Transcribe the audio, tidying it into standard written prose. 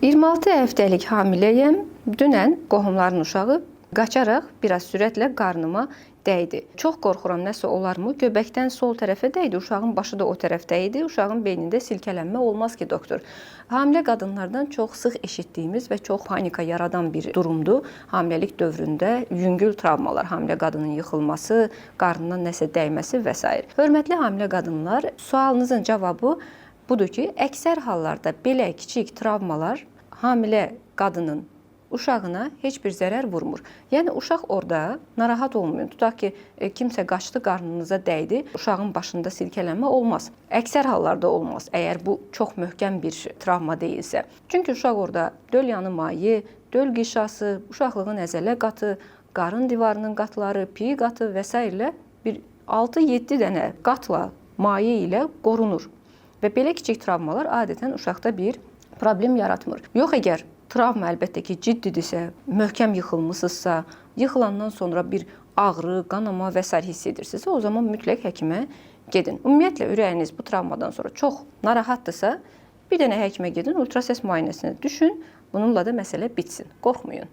26 həftəlik hamiləyəm. Dünən qohumların uşağı qaçaraq biraz sürətlə qarnıma dəydi. Çox qorxuram, nəsə olarmı? Göbəkdən sol tərəfə dəydi, uşağın başı da o tərəfdə idi. Uşağın beynində silkələnmə olmaz ki, doktor. Hamilə qadınlardan çox sıx eşitdiyimiz və çox panika yaradan bir durumdur. Hamiləlik dövründə yüngül travmalar, hamilə qadının yıxılması, qarnına nəsə dəyməsi və sair. Hörmətli hamilə qadınlar, sualınızın cavabı budur ki, əksər hallarda belə kiçik travmalar hamilə qadının uşağına heç bir zərər vurmur. Yəni uşaq orada narahat olmayın. Tutaq ki, kimsə qaçdı, qarnınıza dəydi, uşağın başında silkələnmə olmaz. Əksər hallarda olmaz, əgər bu çox möhkəm bir travma deyilsə. Çünki uşaq orada döl yanı maye, döl qişası, uşaqlığın əzələ qatı, qarın divarının qatları, piy qatı və sair ilə bir 6-7 dənə qatla maye ilə qorunur. Və belə kiçik travmalar adətən uşaqda bir problem yaratmır. Yox, əgər travma əlbəttə ki, ciddidirsə, möhkəm yıxılmısınızsa, yıxılandan sonra bir ağrı, qanama və sair hiss edirsinizsə, o zaman mütləq həkimə gedin. Ümumiyyətlə ürəyiniz bu travmadan sonra çox narahatdırsa, bir dənə həkimə gedin, ultrasəs müayinəsinə düşün. Bununla da məsələ bitsin. Qorxmayın.